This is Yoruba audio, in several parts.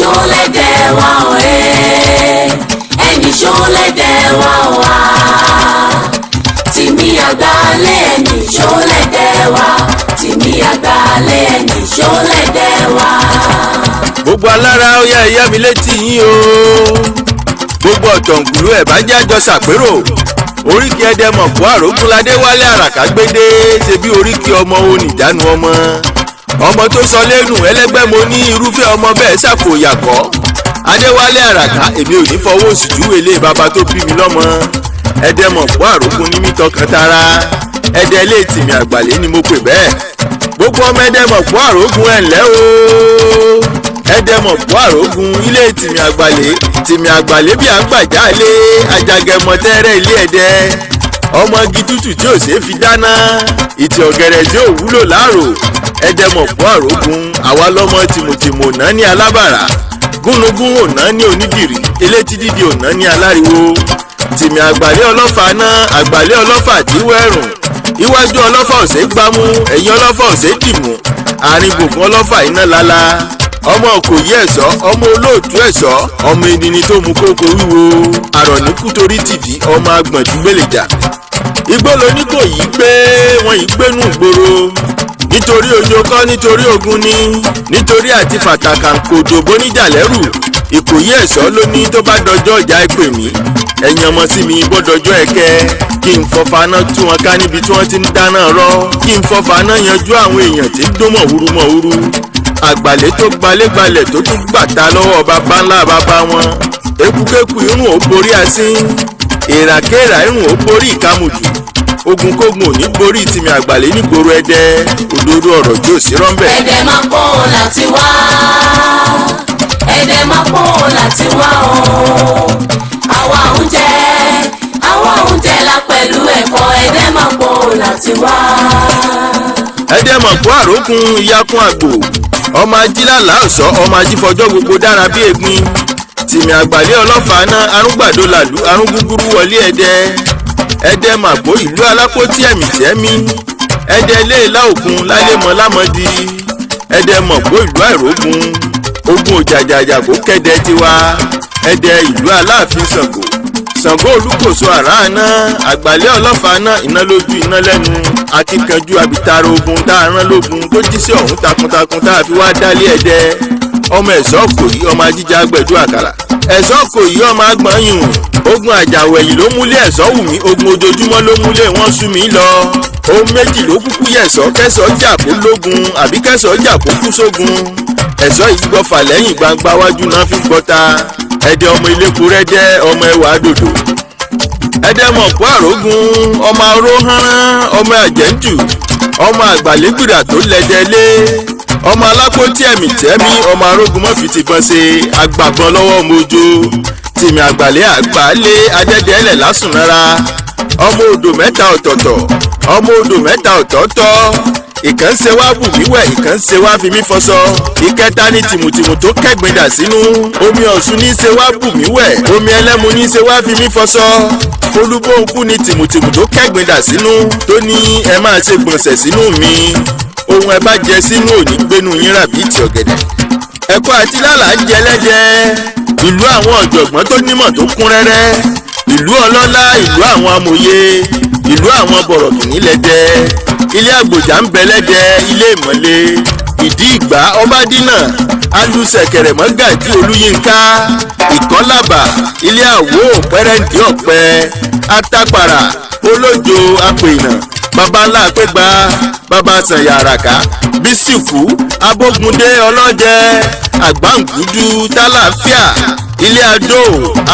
ṣó lẹ́dẹ̀ wá o ẹ́, ẹnì ṣó lẹ́dẹ̀ wá o wá. Tìmí àgbálẹ̀ ẹnì ṣó lẹ́dẹ̀ wá, tìmí àgbálẹ̀ ẹnì ṣó lẹ́dẹ̀ wá. Gbogbo alára, ó yá, ẹ̀yá mi létí yín o. Gbogbo ọ̀tọ̀ǹkùlú ẹ̀ bá jẹ́ àjọ ṣàpérò oríkì Ẹdẹmọ̀kú Àrógúnládé Wálé Àràkágbédé. Ṣe bí oríkì ọmọ oníjánu, ọmọ ọmọ tó sọ lẹ́nu ẹlẹ́gbẹ́ mo ní irúfẹ́ ọmọ bẹ́ẹ̀ ṣàkóyàkọ́. Adéwálé Àràká, èmi ò ní fọwọ́ òsì júwe ilé bàbá tó bí mi lọ́mọ. Ẹdẹmọ̀kú Àrógún ní mí tọkàn tara. Ẹdẹ ilé tìmí àgbàlẹ́ ni mo pè bẹ́ẹ̀. Gbogbo ọmọ Ẹdẹmọ̀kú Àrógún, ẹ̀ ńlẹ́ o. Ẹdẹmọ̀kú Àrógún, ilé tìmí àgbàlẹ́, tìmí àgbàlẹ́ bí à ń gbàjá lé ajagẹmọ tẹ́rẹ́ ilé ẹdẹ, ọmọ igi tútù tí ò ṣeé fi dáná, ìtì ọ̀gẹ̀rẹ̀ tí ò wúlò láàrò. Ẹdẹmọ̀kú Àrógún, àwa lọ́mọ tìmùtìmù òná ní alábàrà, gúnugún òná ní onídìrí, elétí dídì òná ní aláriwo. Tìmí àgbàlẹ́ ọlọ́fà náà, àgbàlẹ́ ọlọ́fà tí wẹ́rùn iwájú ọlọ́fà ọ̀sẹ̀ gbámú, ẹ̀yìn ọlọ́fà ọ̀sẹ̀ dìmú, àárín gbùngbùn ọlọ́fà iná lala. Ọmọ kò yí ẹ̀ṣọ́, ọmọ olóòtú ẹ̀ṣọ́, ọmọ ènìní tó mú kókó wíwo àrọ̀níkú torí tìdí, ọmọ agbọ̀njú gbèlèjà. Igbó loní kò yí gbé wọn yìí gbénú ìgboro nítorí ojo kọ́, nítorí ogun ni, nítorí àti fàtàkà kòjò bóníjà lẹ́rù. Ìkòyí ẹ̀ṣọ́ ló ní tó bá dọjọ́ ọjà ìpè mí, ẹ̀yin ọmọ sí mi bọ́dọjọ́ ẹ̀kẹ́, kí n fọfà náà tú wọn ká níbi tí wọ́n ti ń dáná rọ́, kí n fọfà náà yanjú àwọn èèyàn tí ń dún mọ̀húrú mọ̀húrú. Àgbàlẹ̀ tó gbalẹ́gbalẹ̀ tó tún gbàtà lọ́wọ́ baba ńlá baba wọn. Ekukeku irun ò borí asín, èràkéèrà irun ò borí ìkàmùjù. Ogunkógun ò ní borí tìmí àgbàlẹ̀ nígboro Ẹdẹ. Òdodo ọ̀rọ̀ tí ò sí rọ́ńbẹ́. Ẹ̀dẹ̀ máa pọ̀ láti wá, ẹ̀dẹ̀ máa pọ̀ láti wá o. Àwa oúnjẹ, àwa oúnjẹ la pẹ̀lú ẹ̀kọ́. Ẹ̀dẹ̀ máa pọ̀ láti wá. Ẹdẹmọ̀kú Àrókùn, ìyàkùn àgbò, ọmọ ajílàlá ọ̀sọ́, ọmọ ajífọjọ́ gbogbo dára bí egbin. Tìmí àgbàlẹ̀ ọlọ́fà náà, arúgbàdo làlú, arúgbúgbúrú wọlé Ẹdẹ. Ẹdẹ màgbó, ìlú alápótí ẹ̀mí tẹ́mí. Ẹdẹ léèlá òkun lálẹ́mọ lámọ́dí. Ẹdẹ mọ̀gbó, ìlú àìrógun, ogun òjàjàjà kó kẹ́dẹ tiwa. Ẹdẹ, ìlú aláàfin Ṣàngó, Ṣàngó Olúkòso àràáná. Àgbàlẹ̀ ọlọ́fà náà, iná lójú, iná lẹ́nu, akíkanjú abitaro ogun tá a rán lógun tó jí sí ọ̀hún takuntakun tá a fi wá dálé Ẹdẹ. Ọmọ ẹ̀ṣọ́ kò yí, ọmọ ajíjà gbẹ̀dú àkàrà. Ẹ̀ṣọ́ kò yí, ọmọ agbọ̀nyùn. Ogun àjàwẹ̀yìn ló múlé ẹ̀ṣọ́ wù mí, ogun ojoojúmọ́ ló múlé wọ́n sú mi lọ. Ohun méjì ló kúkú yẹ̀ṣọ́: kẹ́sọ̀ jà kó lógun, àbí kẹ́sọ̀ jà kó kú sógun. Ẹ̀ṣọ́ yìí gbọ́fà lẹ́yìn, gbangba wájú náà fi gbọ́ta. Ẹdẹ, ọmọ iléepo rẹ́dẹ́, ọmọ ẹwà dòdò. Ẹdẹmọ̀kú Àrógún, ọmọ aró hán, ọmọ àjẹ́jù, ọmọ àgbàlégbìrà tó lẹ́dẹ lé, ọmọ alápótí ẹ̀mí tẹ́mí, ọmọ arógun mọ́fìtì kan ṣe agbàgbọ́n lọ́wọ́ mojo. Tìmí àgbàlẹ́ àgbàlẹ́ adẹ́dẹ́lẹ̀ lásùnnára, ọmọ odò mẹ́ta ọ̀tọ̀ọ̀tọ̀, ọmọ odò mẹ́ta ọ̀tọ̀ọ̀tọ̀. Ìkàn ṣe wá bù mí wẹ̀, ìkàn ṣe wá fi mí fọṣọ, ìkẹta ní tìmùtìmù tó kẹ́gbin dà sínú omi. Ọ̀ṣun ní ṣe wá bù mí wẹ̀, omi ẹlẹ́mu ní ṣe wá fi mí fọṣọ, olúbóńkú ní tìmùtìmù tó kẹ́gbin dà sínú tó ní ẹ máa ṣe gbọ̀nsẹ̀ sínú mi. Ohun ẹ bá jẹ sínú òní gbénu yín rà bíi ti ọ̀gẹ̀dẹ̀. Ẹ̀kọ́ àti lálàá ń jẹ lẹ́jẹ̀, ìlú àwọn ọ̀jọ̀gbọ́n tó nímọ̀ tó kún rẹ́rẹ́, ìlú ọlọ́lá, ìlú àwọn amòye, ìlú àwọn bọ̀rọ̀kìnní lẹ́dẹ́. Ilé àgbòjá ń bẹ lẹ́dẹ́, ilé ìmọ̀le ìdí ìgbà ọbádínà alùsẹ̀kẹ̀rẹ̀ mọ́gàjí Olúyínká Ìkọ́lábà, ilé àwò pẹ́rẹ́ǹdì ọ̀pẹ atápàrà olójo apènà, baba ńlá àpégbà, baba sànyà àràká bísíkù abógundé ọlọ́jẹ àgbàǹgùdù tálàáfíà, ilé adó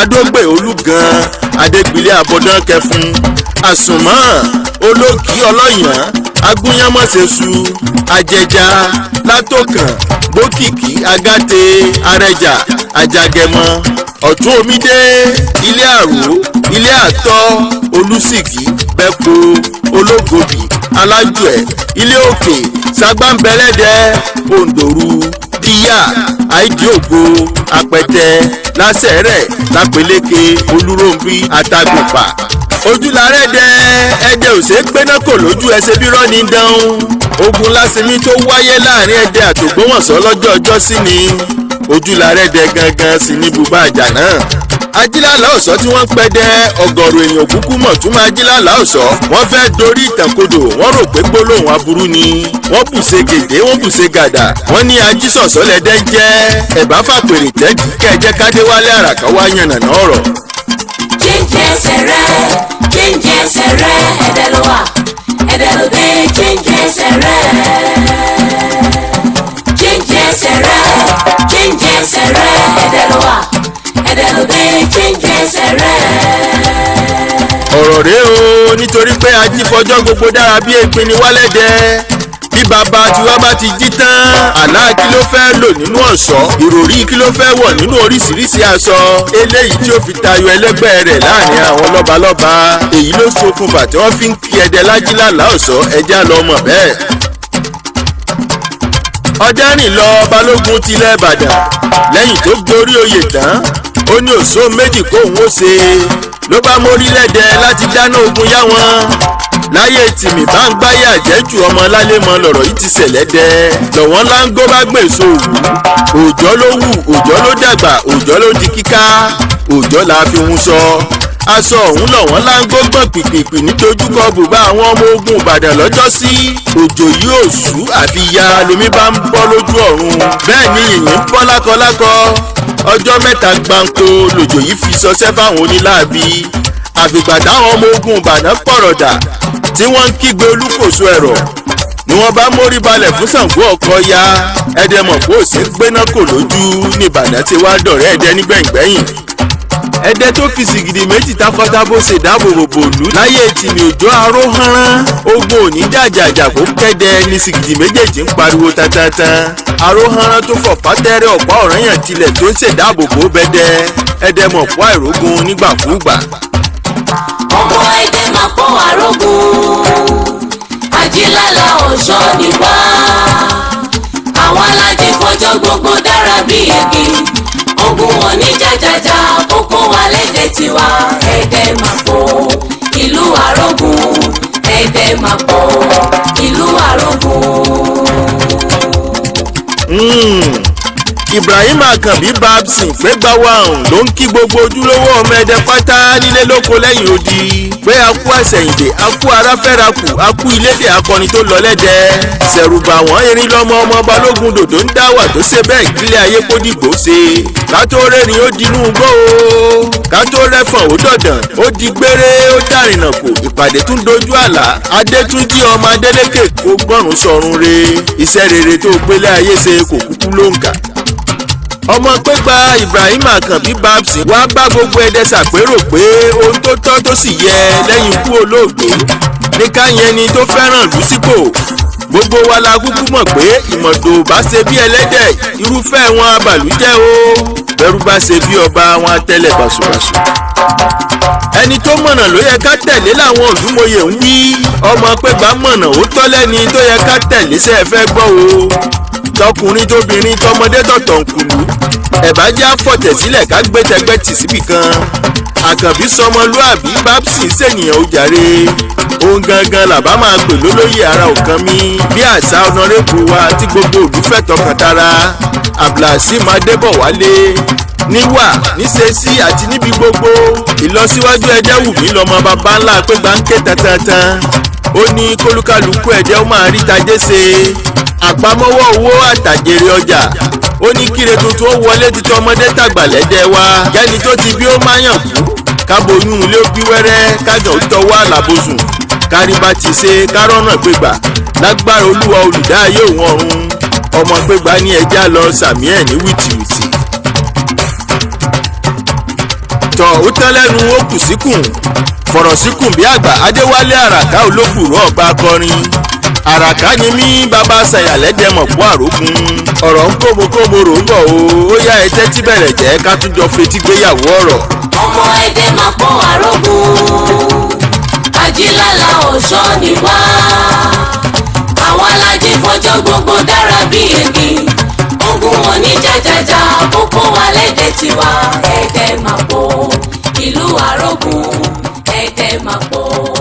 adógbè olúgan adégbìlẹ abọdán kẹfun àsùnmọ́ olókì ọlọ́yàn agúnyánmọ́sẹ̀sù ajẹja látòkàn gbókìkí agáte arẹjà ajagẹmọ ọ̀tún omídé, ilé àrò, ilé àtọ́ olùsìgì bẹ́pọ̀ ológobì alájùẹ̀, ilé òkè sagbáǹbẹ̀lẹ́dẹ òǹdòrú díyà àìdí ògo apẹtẹ lásẹ̀rẹ̀ lápẹ̀lẹ́kẹ olúróǹbí àtàgùnpà ojúlarẹ́dẹ. Ẹdẹ òsè gbéná kò lójú ẹsẹ̀ bí rọ́ọ̀nì dán. Ogun lásìmí tó wáyé láàrin Ẹdẹ àtògbómọ̀ṣọ́ lọ́jọ́ ọjọ́ sí ni. Ojúlarẹ́dẹ gangan sì ní bùbá àjà náà. Ajílàlá ọ̀ṣọ́ tí wọ́n pẹ́ dẹ́ ọ̀gọ̀rọ̀ èèyàn kúkú mọ̀ tún máa jílàlá ọ̀ṣọ́. Wọ́n fẹ́ dorí ìtànkodò, wọ́n rò pé gbólóhùn aburú ni. Wọ́n bùṣe gèdè, wọ́n bùṣe gàdà. Wọ́n ní ajísọ̀sọ́ lẹ́dẹ́ ń jẹ́. Ẹ̀bá fàpèrè tẹ́jú kẹ́ẹ̀jẹ́ kádéwálé àràkà wá yànnàná ọ̀rọ̀. Change ẹsẹ̀ rẹ̀, change ẹsẹ̀ rẹ̀, ẹ̀dẹ̀ ló wà, ẹ̀dẹ̀ ló dé, change ẹsẹ̀ rẹ̀. Change ẹsẹ̀ rẹ̀, change ẹsẹ̀ rẹ̀, ẹ̀dẹ̀ ló wà, ẹ̀dẹ̀ ló dé, change ẹsẹ̀ rẹ̀. Ọ̀rọ̀ rèé o, nítorí pé ajífọjọ́ gbogbo dára bí èpin ni wálẹ́dẹ́. Bí bàbá tiwa bá ti jí tán, àlá kí ló fẹ́ lò nínú ọ̀ṣọ́, ìròrí kí ló fẹ́ wọ̀ nínú oríṣiríṣi aṣọ eléyìí tí ó fi tayọ ẹlẹ́gbẹ́ rẹ̀ láàrin àwọn lọ́balọ́ba. Èyí ló ṣokùnfà tí wọ́n fi ń kí ẹdẹ lájílàlá ọ̀ṣọ́. Ẹja lọ mọ̀ bẹ́ẹ̀. Ọdẹ́rìn lọ balógun tilẹ̀ Ìbàdàn lẹ́yìn tó gorí oyè tán, ó ní òṣó méjì kóun ó ṣe, ló bá mórí lẹ́dẹ láti dáná ogun yá wọn. Láyé tìmì bá ń gbáyé àjẹ́jù ọmọ lálémọ lọ̀rọ̀ yìí ti ṣẹlẹ̀ dẹ. Lọ̀wọ́n láńgó bá gbèsò òwú, òòjọ́ ló wù, òòjọ́ ló dàgbà, òòjọ́ ló di kíká, òòjọ́ la fi ń sọ aṣọ ọ̀hún. Lọ̀wọ́n láńgó gbọ̀n pìpìpì nídojúkọ bùbá àwọn ọmọ ogun Ìbàdàn lọ́jọ́sí. Òjò yìí ò sú, àfi ya lomi bá ń bọ́ lójú ọ̀run, bẹ́ẹ̀ ni yìnyín ń bọ́ lákọlákọ. Ọjọ́ 3 gbáǹkó lòjò yìí fi ṣọṣẹ́ fáwọn oníláàbí, àfìgbà táwọn ọmọ ogun Ìbàdàn pọ̀rọ̀dà tí wọ́n ń kígbe olúkòso ẹ̀rọ ni wọ́n bá mórí balẹ̀ fún Ṣàngó ọkọ ya. Ẹdẹ mọ̀ kó o sì ń gbéná kò lójú ní Ìbàdàn tí wàá dọ̀rẹ́ ẹdẹ nígbẹ̀yìngbẹ̀yìn. Ẹdẹ tó fi sìgìdì méjì takọtabo ṣèdáàbòbò bòlú láyé tìmì òjò aró hánrán, ogun òní jàjàjà kó kẹ́dẹ ní sìgìdì méjèèjì ń pariwo tantantan. Aró hánrán tó fọ̀ pátẹ́rẹ́ ọ̀pá ọ̀ranyàn tilẹ̀ tó ń ṣèdáàbòbò bẹ́dẹ. Ẹdẹ mọ̀ kó àìrógun nígbàkúùgbà. Ọmọ ẹ̀dẹ̀ máa pọ̀ àrógùn, ajílàlà ọ̀ṣọ́ ni wá. Àwọn alájí fọjọ́ gbogbo dára bí igi, ogun òní jàjàjà kókó wa lédè tiwa. Ẹ̀dẹ̀ máa pọ̀ ìlú àrógùn, ẹ̀dẹ̀ máa pọ̀ ìlú àrógùn. Ibrahim Akànbí Babson pégbáwáhùn ló ń kí gbogbo ojúlówó ọmọ ẹdẹ pátá nílé lóko lẹ́yìn odi pé a kú àsẹ̀yìndè, a kú aráfẹ́rakù, a kú ilédè akọni tó lọ lẹ́dẹ. Ṣẹ̀rùbà wọ́n erin lọ́mọ ọmọ balógun dòdò ń dá wà tó ṣe bẹ́ẹ̀ kílẹ̀ ayé kó dìgbò ṣe. Ká tó rẹ́rìn ó dinú gbó o, ká tó rẹ́fọ̀n ó dọ̀dàn, ó di gbére, ó dàrìnà kò ìpàdé tún dojú àlà. Adétúnjì ọmọ Adélékè kó gbọ́rùn sọ̀run re, iṣẹ́ rere tó gbélé ayé ṣe kò kúkú ló ń kà. Ọmọ pẹ́gbà Ibrahim Akànbí Babson wá bá gbogbo ẹdẹ ṣàpérò pé ohun tó tọ́ tó sì yẹ lẹ́yìn ikú olóògbé ní káyẹn ni tó fẹ́ràn lù sípò. Gbogbo wa la kúkú mọ̀ pé ìmọ̀dò bá ṣe bí ẹlẹ́dẹ̀, irúfẹ́ wọn abàlújẹ́ o. Bẹ́rù bá ṣe bí ọba wọn atẹ́lẹ̀ bàṣubàṣu. Ẹni tó mọ̀nà ló yẹ ká tẹ̀lé làwọn Òdúmọ̀yé ń wí. Ọmọ pẹ́gbà mọ̀nà, ó tọ́ lẹ́ni tó yẹ ká tẹ̀lé. Sẹ́ẹ̀ fẹ́ gbọ́ o, tọkùnrin tóbìnrin tọmọdé tọ̀tọ̀nkùlú, ẹ̀bá jẹ́ àfọ̀tẹ̀ sílẹ̀ ká gbé tẹgbẹ́ tì síbì kan. Àkànbí sọmọlúàbí, Babson ṣènìyàn ó jàre. Òun gangan làbá máa pè lólóyè ara òkan mi bí àṣà ọ̀nàrẹ́bù wa tí gbogbo òlú fẹ́ tọkàntara, Abdulhakeem Adébọ̀wálé, níwà níṣesí àti níbi gbogbo. Ìlọsíwájú ẹjẹ́ wù mí lọ́mọ bàbá ńlá pégbà ń ké tantantan. Ó ní kólúkálukú ẹ̀jẹ̀ ó máa rí tajé ṣe, àpamọ́wọ́ owó àtàjèrè ọjà. Ó ní kíre tuntun ó wọlé títọ́ ọmọdé tàgbà lẹ́dẹ̀ wa, kẹ́ni tó ti bí ó máa yàn kú, káboyún ilé ó bí wẹ́rẹ́, kájọ ó tọwọ́ àlàbòsùn, káríba ti ṣe kárọ́nà gbégbà lágbára Olúwa olùdá ayé òun ọ̀run. Ọmọ pégbà ní ẹja lọ sàmí ẹ̀ ní wìtìwìtì. Tọ̀ ó tán lẹ́nu, ó kù síkùn, fọ̀rọ̀ síkùn bí àgbà. Adéwálé Àràká olókùrú ọba akọrin, àràká ni mí, bàbá sàyàlẹ́dẹ̀mọ̀ kó àrógùn ọ̀rọ̀ ń kómokómo rò ń bọ̀ o. Ó yá, ẹ tẹ́tí bẹ̀rẹ̀ jẹ́ ká tún jọ fetí gbéyàwó ọ̀rọ̀. Ọmọ ẹ̀dẹ̀ máa pọ̀ àrógùn, ajílàlà ọ̀ṣọ́ ni wá. Àwọn alájí fọjọ́ gbogbo dára bí igi, ogun òní jàjàjà kókó wa lédè tiwa. Ẹ̀dẹ̀ máa pọ̀ ìlú àrógùn, ẹ̀dẹ̀ máa pọ̀.